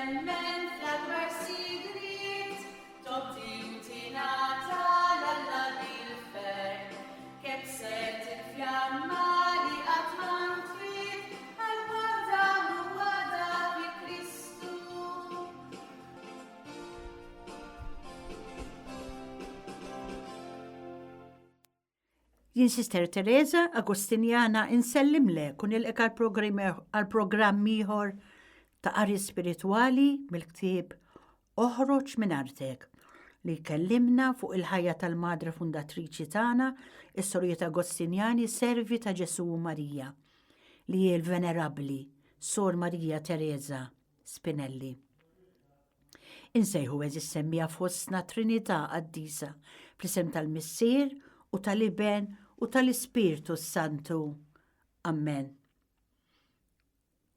Temmen fl-akbar sigriet, tobdi u tingħata 'l Alla bil-ferħ. Kebset il-fjamma li qatt ma ntfiet qalb waħda mwaħda fi Kristu. Jien Sister Teresa Agostinjana insellimlek u nilqek għal programm ieħor ta' qari spiritwali mill-ktieb Oħroġ minn artek li jkellimna fuq il-ħajja tal-Madre Fundatriċi tagħna, is-Sorijiet Agostinjani Servi ta' Ġesù u Marija, li hi l-Venerabbli Sor Marija Teresa Spinelli. Insejħu għeżież semmiegħa fostna Trinità Qaddisa, fl-isem tal-Missier u tal-Iben u tal-Ispirtu s-Santu. Ammen.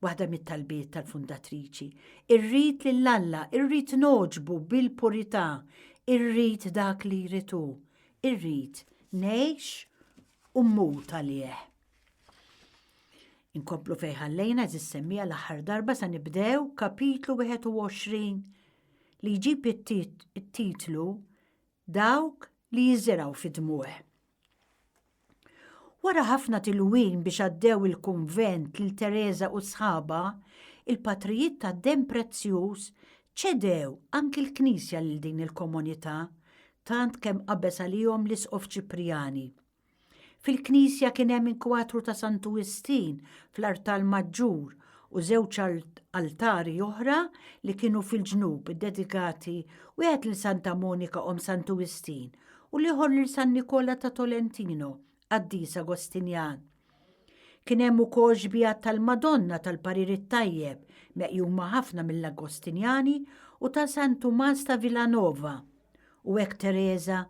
Waħda mit-talbiet tal-fundatriċi. Irrid lil Alla, irrid nogħġbu bil-purità, irrid dak li jrid hu, irrid ngħix u mmut għalih. Inkomplu fejn ħallejna eżis semmija l-aħħar darba sa nibdew kapitlu 21 li jġib it-titlu Dawk li jiżirgħu fid-dmugħ. Wara ħafna tilwim biex għaddew il-kunvent lil Tereża u sħabha, il-patrijiet tad-demm prezzjuż ċedew anki l-knisja lil din il-komunità, tant kemm qabeż għalihom l-Isqof Ċiprijani. Fil-knisja kien hemm inkwatru ta' Santu Wistin fl-artal maġġur u żewġ altari oħra li kienu fil-ġnub iddedikati wieħed lil Santa Monika omm Santu Wistin u l-ieħor lil San Nikola ta' Tolentino, qaddis Agostinjan. Kien hemm ukoll xbiehat tal-Madonna tal-Parir it-Tajjeb, meqjuma ħafna mill-Agostinjani, u ta' San Tumas ta' Villanova. U hekk Tereża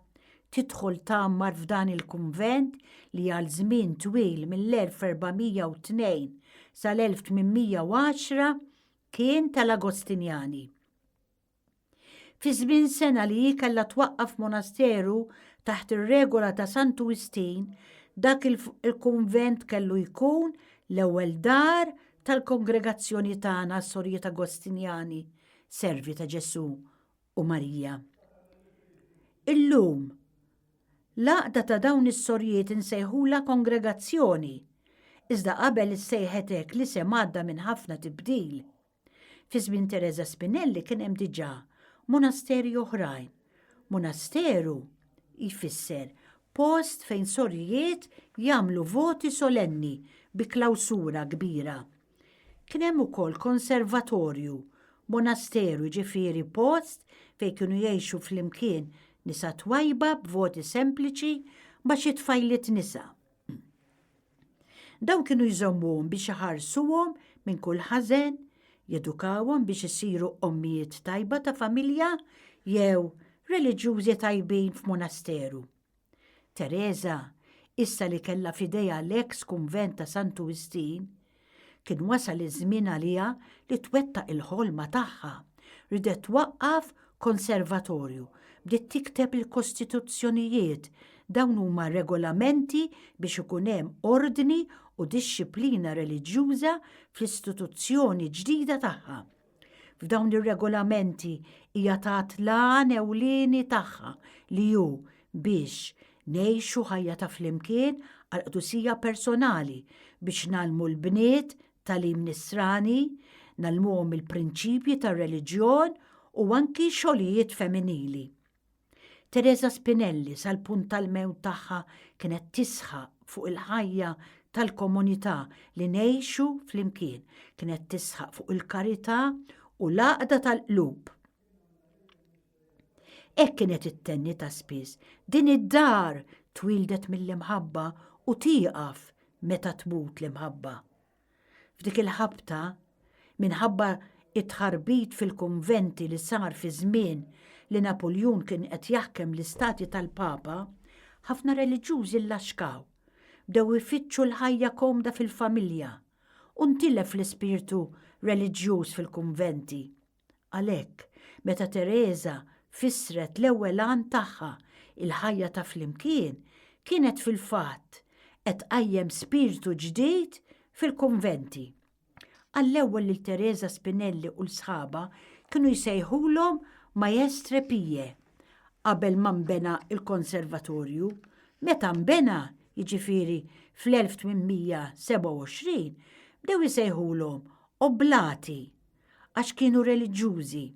tidħol tgħammar f'dan il-kunvent li għal żmien twil mill-1402 sal-1810 kien tal-Agostinjani. Fi żmien sena li hi kellha twaqqaf monasteru taħt ir-regola ta' Santu Wistin, dak il-kunvent kellu jkun l-ewwel dar tal-kongregazzjoni tagħna s-Sorijiet Agostinjani, servi ta' Ġesù u Marija. Illum, l-għaqda ta' dawn is-sorijiet insejħulha kongregazzjoni, iżda qabel issejħet hekk l-isem għadda minn ħafna tibdil. Fi żmien Tereża Spinelli kien hemm diġà monasteri oħrajn. Monasteru jfisser post fejn sorijiet jagħmlu voti solenni bi klawsura kbira. Kien hemm ukoll konservatorju, monasteru jiġifieri post fejn kienu jgħixu flimkien nisa twajba b'voti sempliċi ma' xi tfajliet nisa. Dawn kienu jżommuhom biex iħarsuhom minn kull ħażen, jedukawhom biex isiru ommijiet tajba ta' familja jew reliġjużi tajbin f'monasteru. Tereża, issa li kellha f'idejha l-eks kunvent ta' Santu Wistin, kien wasal iż-żmien għaliha li twettaq il-ħolma tagħha. Ridet twaqqaf konservatorju, bdiet tikteb il-kostituzzjonijiet, dawn huma regolamenti biex ikun hemm ordni u dixxiplina reliġjuża fl-istituzzjoni ġdida tagħha. F'dawn ir-regolamenti hija tat l-għan ewlieni tagħha li hu biex ngħixu ħajja ta' flimkien għall-qdusija personali biex ngħallmu l-bniet tagħlim nisrani, ngħallmuhom il-prinċipji tar-reliġjon u anki xogħlijiet femminili. Teresa Spinelli sal-punt tal-mewt tagħha kienet tisħaq fuq il-ħajja tal-komunità li ngħixu flimkien, kienet tisħaq fuq il-karità u l-għaqda tal-qlub. Hekk kienet ittenni ta' spiss, din id-dar twieldet mill-imħabba u tieqaf meta tmut l-imħabba. F'dik il-ħabta, minħabba t-tħarbit fil-kunventi li sar fi żmien li Napuljun kien qed jaħkem l-istati tal-Papa, ħafna reliġjużi llaxkaw, bdew ifittxu l-ħajja komda fil-familja, u ntilef l-ispirtu reliġjuż fil-kunventi. Għalhekk, meta Tereża fissret l-ewwel għan tagħha, il-ħajja ta' flimkien, kienet fil-fatt qed tqajjem spirtu ġdid fil-kunventi. Għall-ewwel lil Tereża Spinelli u 'l sħabha kienu jsejħulhom Maestre Pie qabel ma nbena l-Konservatorju. Meta nbena, jiġifieri fl-1827, bdew isejħulhom Oblati għax kienu reliġjużi.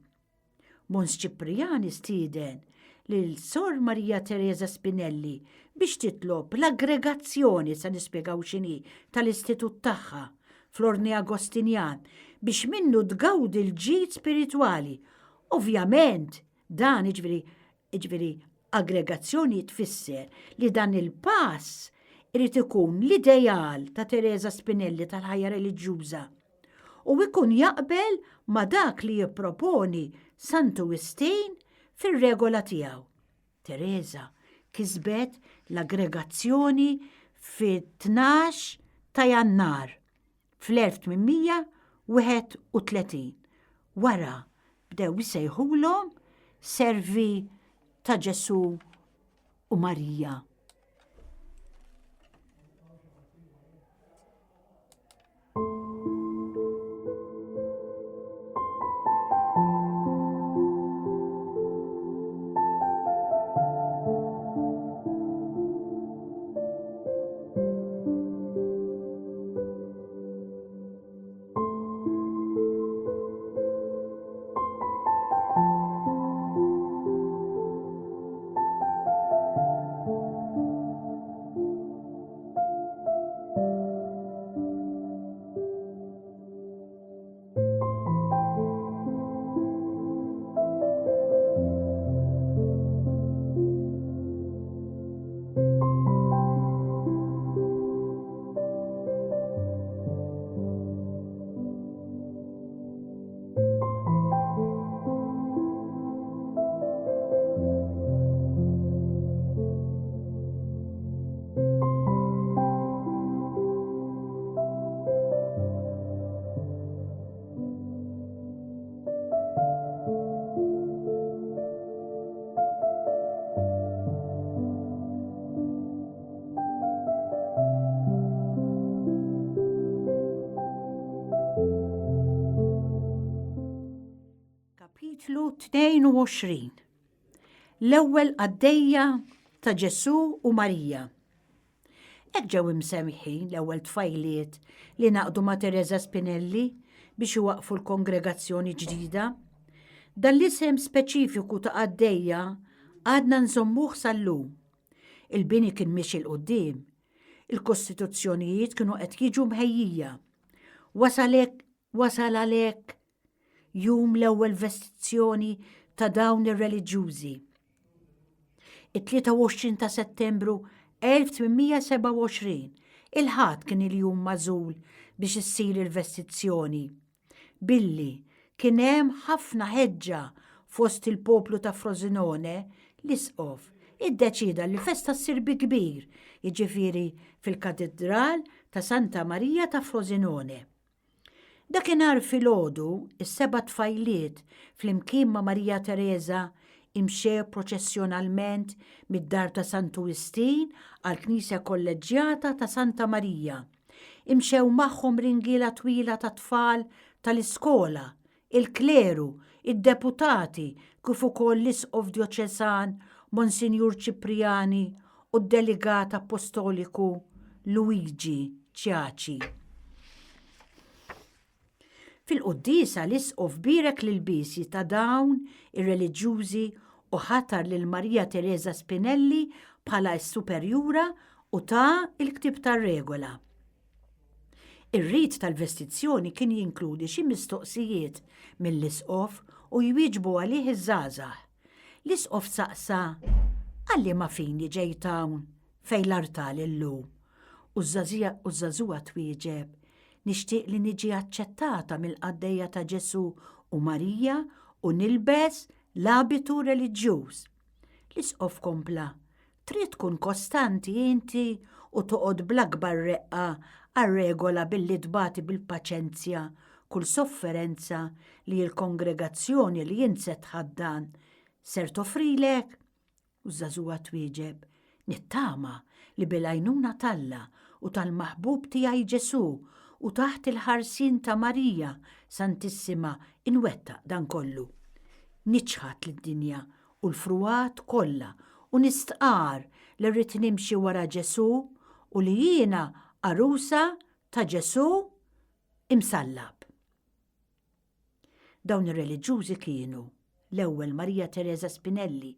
Mons Ċipriani stieden lil Sor Maria Teresa Spinelli biex titlob l-aggregazzjoni, sa nispjegaw x'inhi, tal-istitut tagħha fl-Ordni Agostinjan biex minnu tgawdi l-ġid spiritwali. Ovvjament, dan jiġifieri jiġifieri aggregazzjoni tfisser li dan il-pass irid ikun l-ideal ta' Teresa Spinelli tal-ħajja reliġjuża u ikun jaqbel ma' dak li jipproponi Santu Wistin fir-regola tiegħu. Teresa kisbet l-aggregazzjoni fit-12 ta' Jannar fl-1831. Wara bdew isejħulhom servi ta' Ġesù u Marija. Kapitlu 22 L-ewwel qaddejja ta' Ġesù u Marija. Hekk ġew imsemmħin l-ewwel tfajliet li ngħaqdu ma' Teresa Spinelli biex iwaqqfu l-kongregazzjoni ġdida. Dan l-isem speċifiku ta' qaddejja għadna nżommuh sal-lum. Il-bini kien miexi 'l quddiem. Il-kostituzzjonijiet kienu qed jiġu mħejjija. Wasal hekk wasal għalhekk jum l-ewwel vestizzjoni ta' dawn ir-reliġjużi. It-23 ta' Settembru 1827, il-Ħadd kien il-jum magħżul biex issir il-vestizzjoni. Billi kien hemm ħafna ħeġġa fost il-poplu ta' Frosinone, l-isqof iddeċieda li l-festa ssir bi kbir, jiġifieri fil-Katidral ta' Santa Marija ta' Frosinone. Dakinhar filgħodu, is-seba' tfajliet, flimkien ma' Marija Tereża, imxew proċessjonalment mid-dar ta' Santu Wistin għall-Knisja Kolleġġjata ta' Santa Marija. Imxew magħhom ringiela twila ta' tfal tal-iskola, il-kleru, id-deputati kif ukoll l-Isqof Djoċesan Monsinjur Cipriani u d-Delegat Appostoliku Luigi Ciaci. Fil-quddiesa l-Isqof bierek l-ilbiesi ta' dawn ir-reliġjużi u ħatar lil Maria Teresa Spinelli bħala s-superjura u ta l-ktieb tar-regola. Ir-rit tal-vestizzjoni kien jinkludi xi mistoqsijiet mill-isqof u jwieġbu għalih iż-żgħażagħ. L-isqof saqsa, Għal liema fini ġejt hawn fejn l-artal illum? U ż-żagħżugħa twieġeb, Nixtieq li niġi aċċettata mill-qaddejja ta' Ġesù u Marija u nilbes l-abitu reliġjuż. L-isqof kompla, Trid tkun kostanti inti u toqgħod bl-akbar reqqa għar-regola billi tbati bil-paċenzja kull sofferenza li l-kongregazzjoni li int se tħaddan ser toffrilek? U ż-żagħżugħa twieġeb, Nittama li bil-għajnuna t'Alla u tal-maħbub tiegħi Ġesù. u taħt il-ħarsien ta' Marija Santissima inwettaq dan kollu. Niċħad lid-dinja u l-frugħat kollha u nistqarr li rrid nimxi wara Ġesù u li jiena għarusa ta' Ġesù imsallab. Dawn ir-reliġjużi kienu, l-ewwel Maria Teresa Spinelli,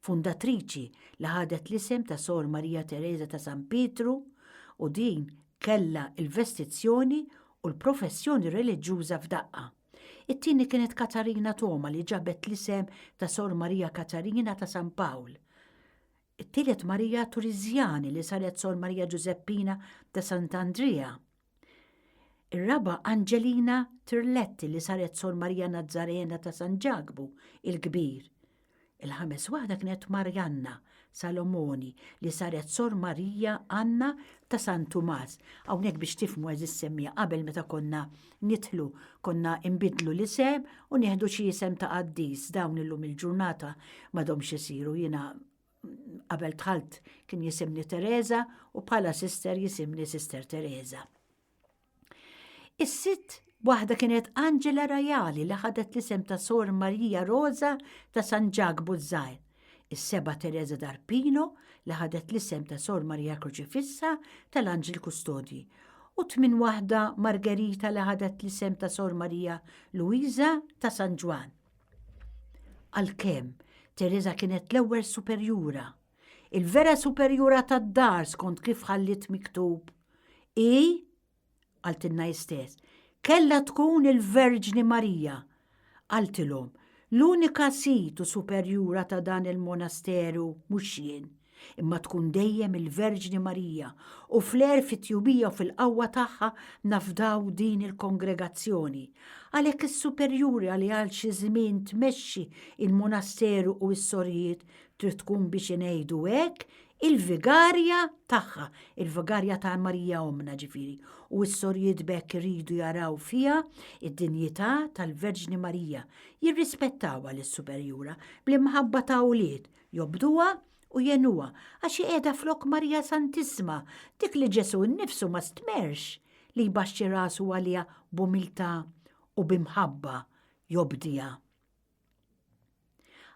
fundatriċi li ħadet l-isem ta' Sor Maria Teresa ta' San Pietru u din kellha l-vestizzjoni u l-professjoni reliġjuża f'daqqa. It-tieni kienet Katarina Toma li ġabet l-isem ta' Sor Maria Katarina ta' San Pawl. It-tielet Maria Turiżjani li saret Sor Maria Ġużeppina ta' Sant'Andrija. Ir-raba' Angelina Tirletti li saret Sor Maria Nazzarena ta' San Ġakbu il-Kbir. Il-ħames waħda kienet Marianna Salomoni li saret Sor Marija Anna ta' San Tumas. Hawnhekk biex tifhmu għeżież semmiegħa qabel meta konna nidħlu konna nbiddlu l-isem u nieħdu xi isem ta' qaddis dawn illum il-ġurnata m'għadhomx isiru jiena qabel dħalt kien jisimni Teresa u bħala sister jisimni Sister Teresa. Is-sitt waħda kienet Angela Rajali li ħadet l-isem ta' Sor Maria Rosa ta' San Ġakbu żgħir. Is-seba Teresa D'Arpino li ħadet l-isem ta' Sor Maria Kruċifissa tal-Anġel Kustodji. U tmin waħda Margherita li ħadet l-isem ta' Sor Maria Luisa ta' San Ġwann. Għalkemm Teresa kienet l-ewwel superjura, il-vera superjura tad-dar skont kif ħalliet miktub, hi, qaltilna hi stess, kellha tkun il-Verġni Marija. Qaltilhom, l-unika sid u superjura ta' dan il-monasteru mhux jien, imma tkun dejjem il-Verġni Marija, u fl-għerf, it-tjubija u fil-qawwa tagħha nafdaw din il-kongregazzjoni. Għalhekk is-superjura li għal xi żmien tmexxi il-monasteru u s-sorijiet trid tkun biex ingħidu hekk il-vigarja tagħha, il-vigarja ta' Marija Ommna ġifieri, u s-sorijiet b'hekk iridu jaraw fiha id-dinjità tal-Verġni Marija, jirrispettawha lis-superjura bl-imħabba ta' wlied, Jobduha u jgħinuha għax hi qiegħda flok Marija Santissima, dik li Ġesù nnifsu ma stmerrx li jbaxxi rasu għaliha b'umiltà u b'imħabba jobdiha.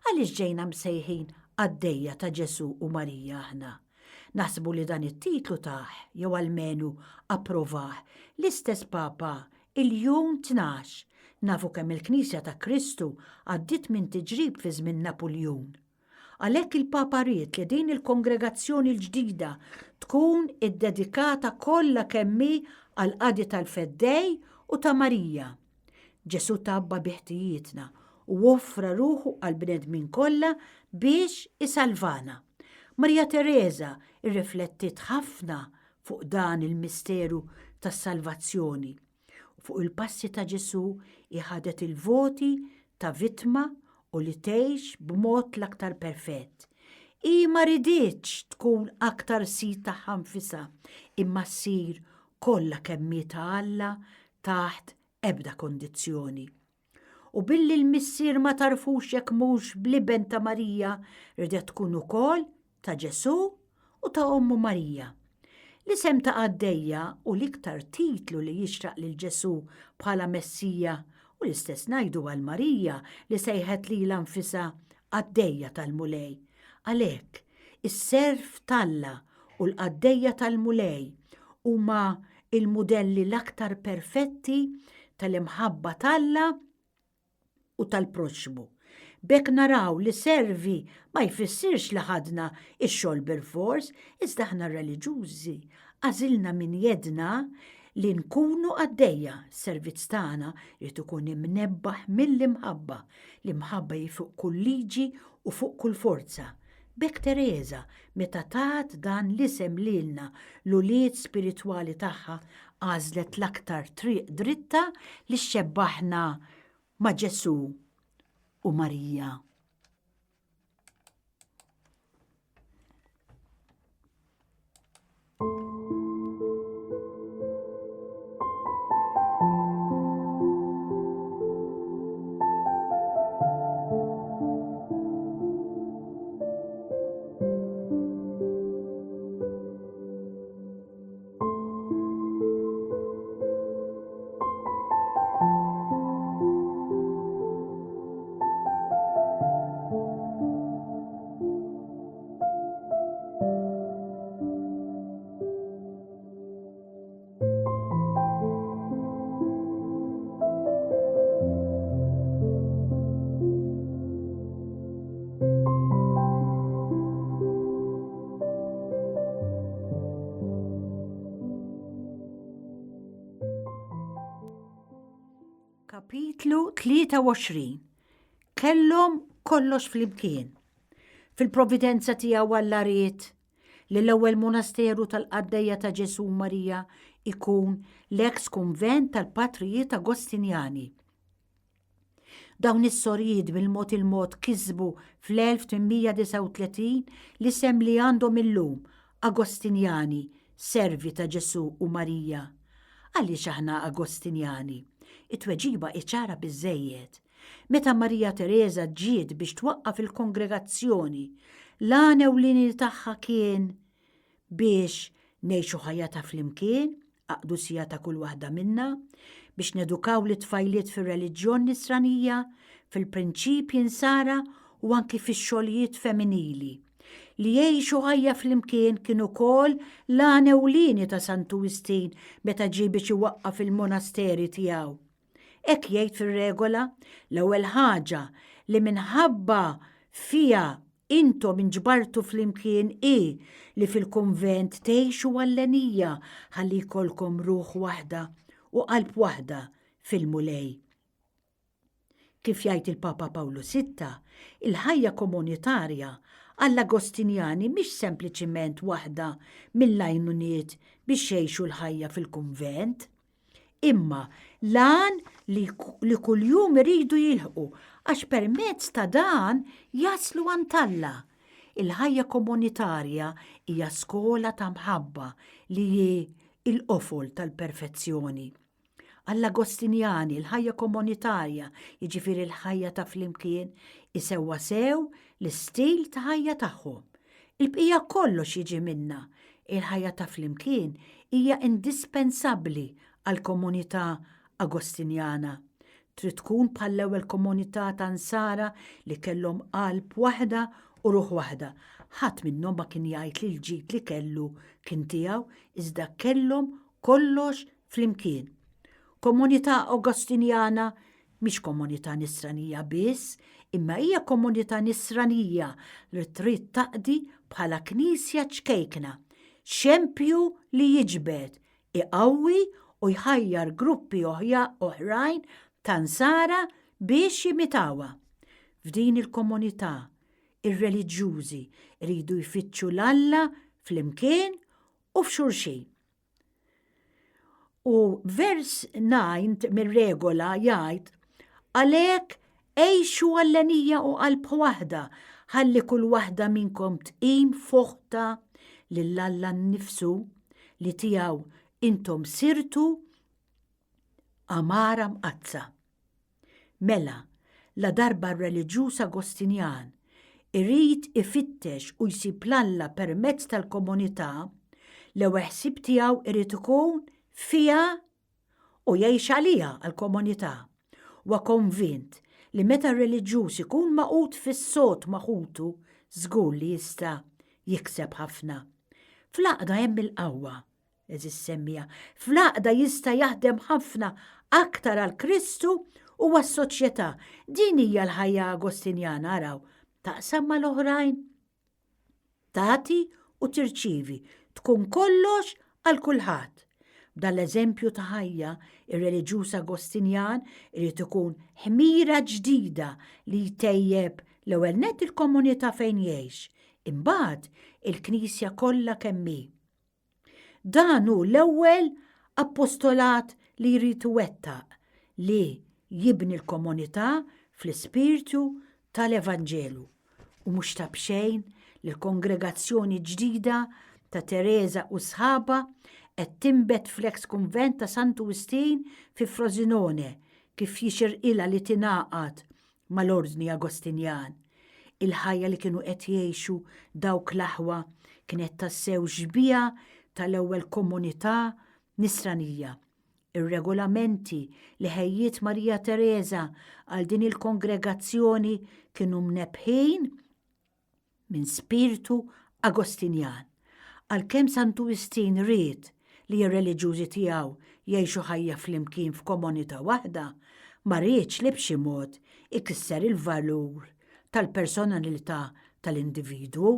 Għaliex ġejna msejħin qaddejja ta' Ġesù u Marija aħna? Naħsbu li dan it-titlu tah, jew almenu approvah, l-istess Papa Iljun 12. Nafu kemm il-Knisja ta' Kristu għaddiet minn tiġrib fi żmien Napuljun. Għalhekk il-Papa ried li din il-kongregazzjoni l-ġdida tkun iddedikata kollha kemm hi għall-qadi tal-Feddej u ta' Marija. Ġesù tgħabba bi ħtijietna u offra ruħu għall-bnedmin kollha biex isalvana. Marija Tereża rriflettiet ħafna fuq dan il-misteru tas-salvazzjoni u fuq il-passi ta' Ġesù hi ħadet il-voti ta' vittma u li tgħix b'mod l-aktar perfett. Hi ma riditx tkun aktar sid tagħha nfisha imma ssir kollha kemm hi ta' Alla taħt ebda kondizzjoni. U billi l-Missier ma tagħrfux jekk mhux bl-Iben ta' Marija, ridet tkun ukoll ta' Ġesù u ta' ommu Marija. L-isem ta' qaddejja hu l-iktar titlu li jixraq lil Ġesù bħala Messija u l-istess ngħidu għal Marija li sejħet lilha nfisha qaddejja tal-Mulej. Għalhekk, is-serv t'Alla u l-qaddejja tal-Mulej huma l-mudelli l-aktar perfetti tal-imħabba t'Alla u tal-proxxmu. B'hekk naraw li servi ma jfissirx li ħadna x-xogħol bilfors, iżda aħna r-reliġjużi għażilna minn jeddna li nkunu qaddejja. S-servizz tagħna jrid ikun imnebbaħ mill-imħabba. L-imħabba hi fuq kull liġi u fuq kull forza. B'hekk Tereża, meta tat dan l-isem lilna l-ulied spiritwali tagħha, għażlet l-aktar triq dritta li xxebbaħna ma' Ġesù u Marija. Kapitlu 23 Kellhom kollox flimkien. Fil-providenza tiegħu Alla ried li l-ewwel monasteru tal-qaddejja ta' Ġesù Marija ikun l-eks kunvent tal-Patrijiet Agostinjani. Dawn is-sorijiet bil-mod il-mod kisbu fl-1839 l-isem li għandhom illum, Agostinjani, servi ta' Ġesù u Marija. Għaliex aħna Agostinjani? It-tweġiba hi ċara biżżejjed. Meta Marija Tereża ġiet biex twaqqaf il-kongregazzjoni, l-għan ewlieni tagħha kien biex ngħixu ħajja ta' flimkien, għaqdusija ta' kull waħda minna, biex nedukaw lit-tfajliet fir-reliġjon nisranija, fil-prinċipji nsara u anki fix-xogħlijiet femminili. Li jgħixu ħajja flimkien kien ukoll l-għan ewlieni ta' Santu Wistin meta ġie biex iwaqqaf il-monasteri tiegħu. Hekk jgħid fir-regola, l-ewwel ħaġa li minħabba fiha intom inġbartu flimkien hi li fil-kunvent tgħixu għall-henija ħalli jkollkom ruħ waħda u qalb waħda fil-Mulej. Kif jgħid il-Papa Pawlu Sitta, il-ħajja komunitarja għall-Agostinjani mhix sempliċiment waħda mill-għajnuniet biex jgħixu l-ħajja fil-kunvent, imma l-għan li, li kuljum iridu jilħqu għax permezz ta' dan jaslu għand Alla. Il-ħajja komunitarja hija skola ta' mħabba li hi l-qofol tal-perfezzjoni. Għall-Agostinjani, l-ħajja komunitarja, jiġifieri l-ħajja ta' flimkien, hi sewwasew l-istil ta' ħajja tagħhom. Il-bqija kollox jiġi minnha. Il-ħajja ta' flimkien hija indispensabbli għall-komunità Agostinjana. Trid tkun bħall-ewwel komunità ta' Nsara li kellhom qalb waħda u ruħ waħda. Ħadd minnhom ma kien jgħid li l-ġid li kellu kien tiegħu iżda kellhom kollox flimkien. Komunità Agostinjana mhix komunità Nisranija biss, imma hija komunità Nisranija li trid taqdi bħala Knisja ċkejkna, xempju li jiġbed, iqawwi u jħajjar gruppi oħrajn ta' Nsara biex jimitawha. F'din il-komunità, ir-reliġjużi jridu jfittxu 'l Alla flimkien u f'xulxin. U vers 9 mir-regola jgħid għalhekk għixu għallenija u qalb waħda ħalli kull waħda minnkom tqim f'oħtha lil Alla nnifsu li tiegħu intom sirtu għamara mqaddsa. Mela, ladarba r-reliġjuż Agostinjan irid ifittex u jsib 'l Alla permezz tal-komunità, l-ewwel ħsieb tiegħu irid ikun fiha u jgħix għaliha għall-komunità. Huwa konvint li meta r-reliġjuż ikun magħqud fis-sod ma' ħutu, żgur li jista' jikseb ħafna. Fl-għaqda hemm il-qawwa. Għeżież semmiegħa, fl-għaqda jista' jaħdem ħafna aktar għal Kristu u għas-soċjetà. Din hija l-ħajja Agostinjana, araw, taqsam mal-oħrajn, tagħti u tirċievi, tkun kollox għal kulħadd. B'dan l-eżempju ta' ħajja, ir-reliġjuż Agostinjan irid ikun ħmira ġdida li jtejjeb l-ewwel nett il-komunità fejn jgħix, imbagħad il-Knisja kollha kemm hi. Dan hu l-ewwel appostolat li jrid iwettaq, li jibni l-komunità fl-ispirtu tal-Evanġelu. U mhux ta' b'xejn li l-kongregazzjoni ġdida ta' Tereża u sħabha qed tinbet fl-eks kunvent ta' Santu Wistin fi Frosinone kif jixirqilha li tingħaqad mal-Ordni Agostinjan. Il-ħajja li kienu qed jgħixu dawk l-aħwa kienet tassew xbieha tal-ewwel komunità Nisranija. Ir-regolamenti li ħejjiet Marija Tereża għal din il-kongregazzjoni kienu mnebbħin minn spirtu Agostinjan. Għalkemm Santu Wistin ried li r-reliġjużi tiegħu jgħixu ħajja flimkien f'komunità waħda, ma riedx li b'xi mod ikisser il-valur tal-personalità tal-individwu.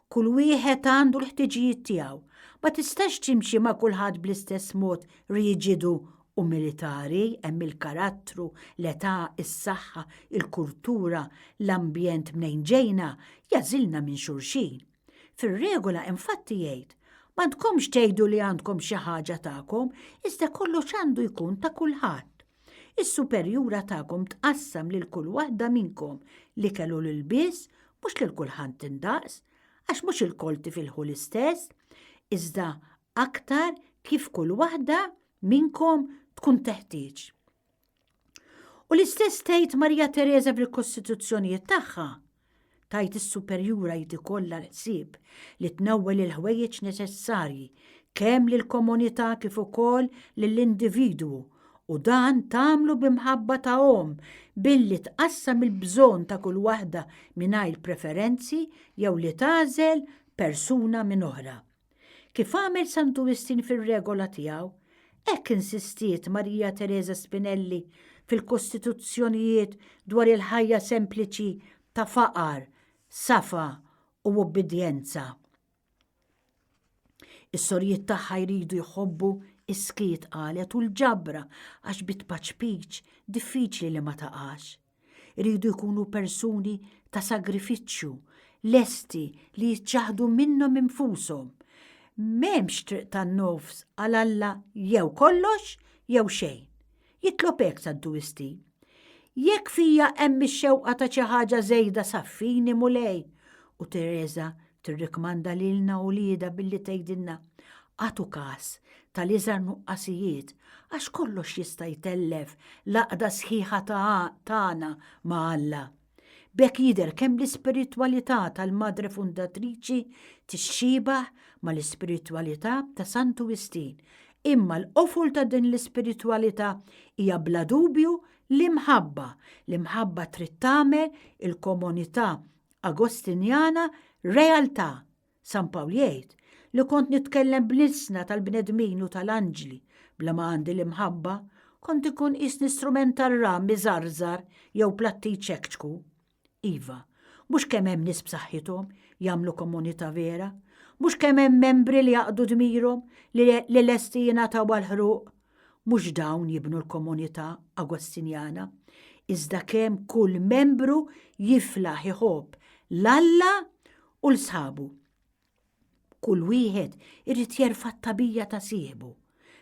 Kull wieħed għandu l-ħtiġijiet tiegħu. Ma tistax timxi ma' kulħadd bl-istess mod riġidu. u militari, hemm il-karattru, l-età, is-saħħa, il-kultura, l-ambjent mnejn ġejna, jagħżilna minn xulxin. Fir-regola infatti jgħid, M'għandkomx tgħidu li għandkom xi ħaġa tagħkom, iżda kollox għandu jkun ta' kulħadd. Is-superjura tagħkom tqassam lil kull waħda minnkom l-ikel u l-ilbies, mhux lil kulħadd indaqs, għax mhux ilkoll tifilħu l-istess, iżda aktar kif kull waħda minnkom tkun teħtieġ. U l-istess tgħid Marija Tereża fil-Kostituzzjonijiet tagħha. Tgħid is-superjura jrid ikollha l-ħsieb li tnewwel il-ħwejjeġ neċessarji kemm lill-komunità kif ukoll lill-individwu u dan tagħmlu b'imħabba ta' omm billi tqassam il-bżonn ta' kull waħda mingħajr preferenzi jew li tagħżel persuna minn oħra. Kif għamel Santu Wistin fir-regola tiegħu, hekk insistiet Marija Tereża Spinelli fil-kostituzzjonijiet dwar il-ħajja sempliċi ta' faqar, safa u ubbidjenza. Is-sorijiet tagħha jridu jħobbu is-skiet qalet u l-ġabra għax bit-tpaċpiċ diffiċli li ma taqax. Iridu jkunu persuni ta' sagrifiċċju, lesti li jiċċaħħdu minnhom infushom. M'hemmx triq tan-nofs għal Alla jew kollox jew xejn. Jitlob hekk Santu Wistin. Jekk fija hemm ix-xewqa ta' xi ħaġa żejda saffini Mulej. U Tereża tirrikmanda lilna uliedha billi tgħidilna, Agħtu kas tal-iżgħar nuqqasijiet għax kollox jista' jtellef l-għaqda sħiħa tagħna ma' Alla. B'hekk jidher kemm l-ispiritwalità tal-Madre Fundatriċi tixxiebah mal-ispiritwalità ta' Santu Wistin, imma l-qofol ta' din l-ispiritwalità hija bla dubju l-imħabba. L-imħabba trid tagħmel il-komunità Agostinjana realtà. San Pawl jgħid li kont nitkellem bl-ilsna tal-bnedmin u tal-anġli, bla ma għandi l-imħabba, kont ikun qisni strument tar-ram iżarżar jew platti jċekċku. Iva, mhux kemm hemm nies b'saħħithom jagħmlu komunità vera, mhux kemm hemm membri li jaqdu dmirhom li lesti jingħataw għall-ħruq, Mhux dawn jibnu l-komunità Agostinjana, iżda kemm kull membru jiflaħ iħobb 'l Alla u 'l sħabu. Kull wieħed irid jerfa' t-tagħbija ta' sieħbu.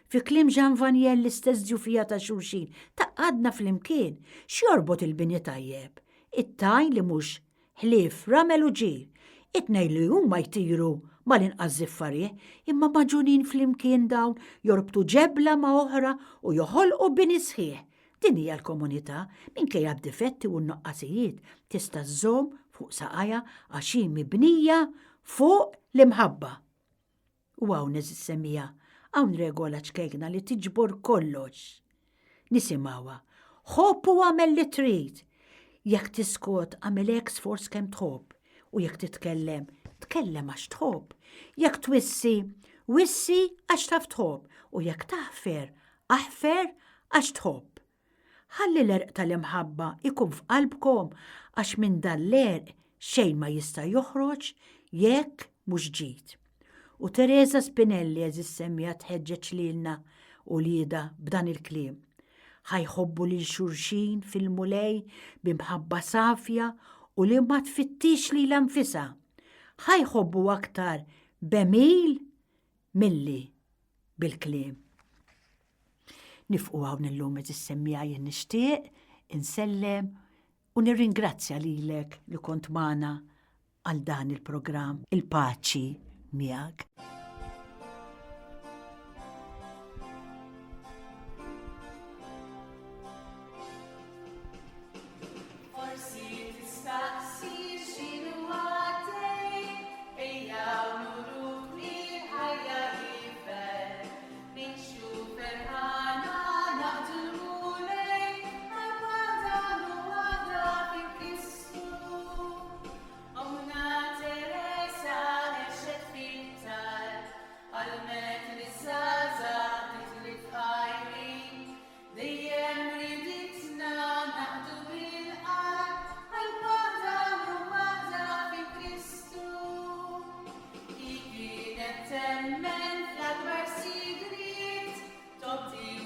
Fi kliem Jean Vanier l-istess djufija ta' xulxin tgħaqqadna flimkien. X'jorbot il-bini tajjeb? It-tajn li mhux ħlief ramel u ġir. It-tnejn li huma jtiru mal-inqas żiffa riħ, imma magħġunin flimkien dawn jorbtu ġebla ma' oħra u joħolqu bini sħiħ. Din hija l-komunità, minkejja d-difetti u n-nuqqasijiet, tista' żżomm fuq saqajha għax hi mibnija fuq l-imħabba. U hawn għeżież semmiegħa, hawn regola ċkejkna li tiġbor kollox. Nisimgħuha. Ħobb u agħmel li trid. Jekk tiskot, agħmel hekk sforz kemm tħobb. U jekk titkellem, tkellem għax tħobb. Jekk twissi, wissi għax taf tħobb. U jekk taħfer, aħfer għax tħobb. Ħalli l-għerq tal-imħabba jkun f'qalbkom għax minn dan l-għerq xejn ma jista' joħroġ jekk mhux ġid. U Tereża Spinelli għeżież semmiegħa tħeġġeġ lilna uliedha b'dan il-kliem. Ħa jħobbu lil xulxin fil-Mulej b'imħabba safja u li ma tfittix lilha nfisha. Ħa jħobbu aktar b'għemil milli bil-kliem. Nifqu hawn illum qed issemmija jien nixtieq insellem u nirringrazzja lilek li kont magħna għal dan il-programm il-paċi miegħek. Forsi tistaqsi x'inhu għaddej, ejjaw nuruk li l-ħajja hi ferħ. Ngħixu ferħana naqdu l-Mulej, qalb waħda u waħda fi Kristu. Ommna Teresa għexet fit-talb, għallmet liż-żgħażagħ bdiet lit-tqajrin. Dejjem riditna naqdu bil-qalb qalb waħda u waħda fi Kristu. Hi kienet temmen fl-akbar sigriet, tobdi.